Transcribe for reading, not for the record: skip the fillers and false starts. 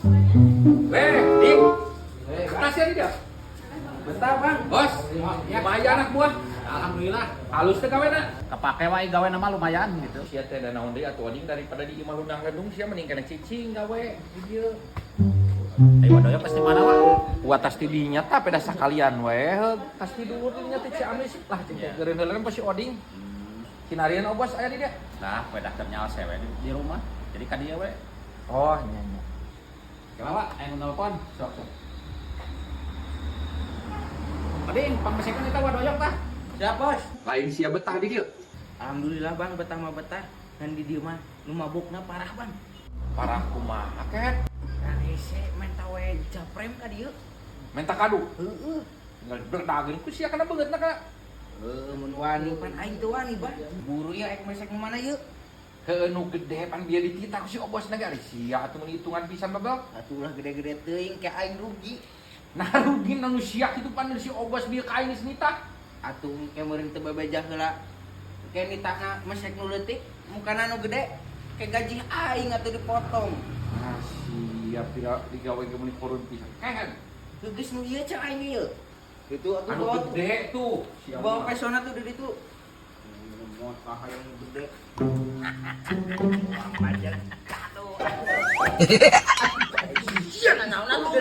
Weh, Dik. Betah sih tidak? Betah, Bang. Bos, lumayan anak buah. Alhamdulillah. Halus teh gawena. Kepake wae gawe nama lumayan gitu. Sia teh da naon deui atuh anjing daripada di imah lundang lendung sia mending kana cicing gawe di dieu. Ayo wadoyo pasti mana wa? Wa tas ti dinya tah peda sakalian we, tas tidur dinya teh Ciamis lah cing teh geureun heula pasti oding. Kinarian oh bos aya di dia. Nah, we daftar nyawa sewe di rumah. Jadi ka dieu we. Oh, nya nya. Kela wa, aya nu nelpon. Sok sok. Oding, pangmesekeun eta wadoyok tah. Siap, Bos. Lain sia betah di dieu. Alhamdulillah, Bang, betah mah betah. Ngan di dieu mah nu mabukna parah, Bang. Parah kumaha ket? Karese menta we japrem ka dieu. Menta kadu. Heeh. Tinggal berdaging ku sia kana beungeutna ka. Heuh, mun wani pan aing teu wani, Bang. Buru ya ek mesek nu mana yeuh? Heueuh nu gede pan bieu dititah ku si obos na ge ari sia atuh mun hitungan pisan babel. Atulah gede-gede teuing ke aing rugi. Nah rugi nu sia kitu pan si obos bieu ka aing geus nitah. Atuh ke meureun teu bebeja heula. Ke nitahna mesek nu leutik, mukana nu gede, ke gaji aing atuh dipotong. Nah siap tidak digawe ge meuni korun pisan. Kehen. Heuh geus nu ieu cek aing ieu. Itu atuh Anu bawa gede tuh. Sia bawa mah. pesona tuh di ditu. Mau yang gede. Pajak kado. Iya, naon-naon.